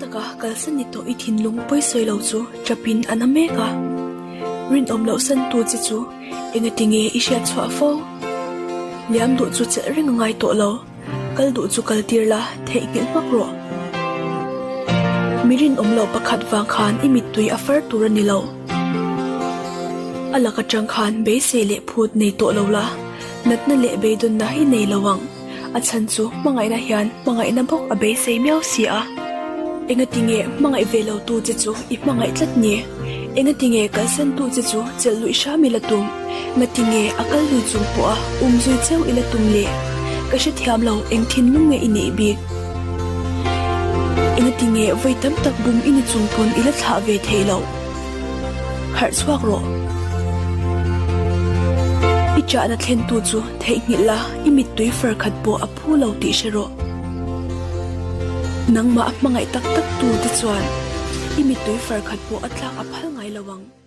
taka kalsan ni tawh i thinlung pawisawi lo chu ṭapin a na mek a. Rinawm loh santu che chu engati nge i hriat chhuah fo? Liam duh chu chelh reng a ngai tawh lo. Kal duh chu kal tir la, theihnghilh hmak rawh. Mi rinawm loh pakhat vang khan i mittui a far tur a ni lo. A lak atang khan beisei leh phut nei tawh lo la, natna leh beidawnna i nei lo ang. A chhan chu hmangaihna hian hmangaihna bawk a beisei miau si a. Engati nge hmangaih ve lo tu che chu i hmangaih tlat ni? Engati nge kalsan tu che chu chelh luih hram i la tum? Ngati nge a kal lui chung pawh a um zui cheu i la tum le? Ka hrethiam lo eng thinlung nge i neih bik? Engati nge vawi tam tak bum i ni chung pawn i la thlah ve thei loh? Harh chhuak rawh. I chahna thlentu chu theihnghilh la, i mittui far khat pawh a phu lo tih hre rawh. Nangmah a hmangaih tak tak tu te chuan i mittui far khat pawh a tlak a phal ngai lo ang.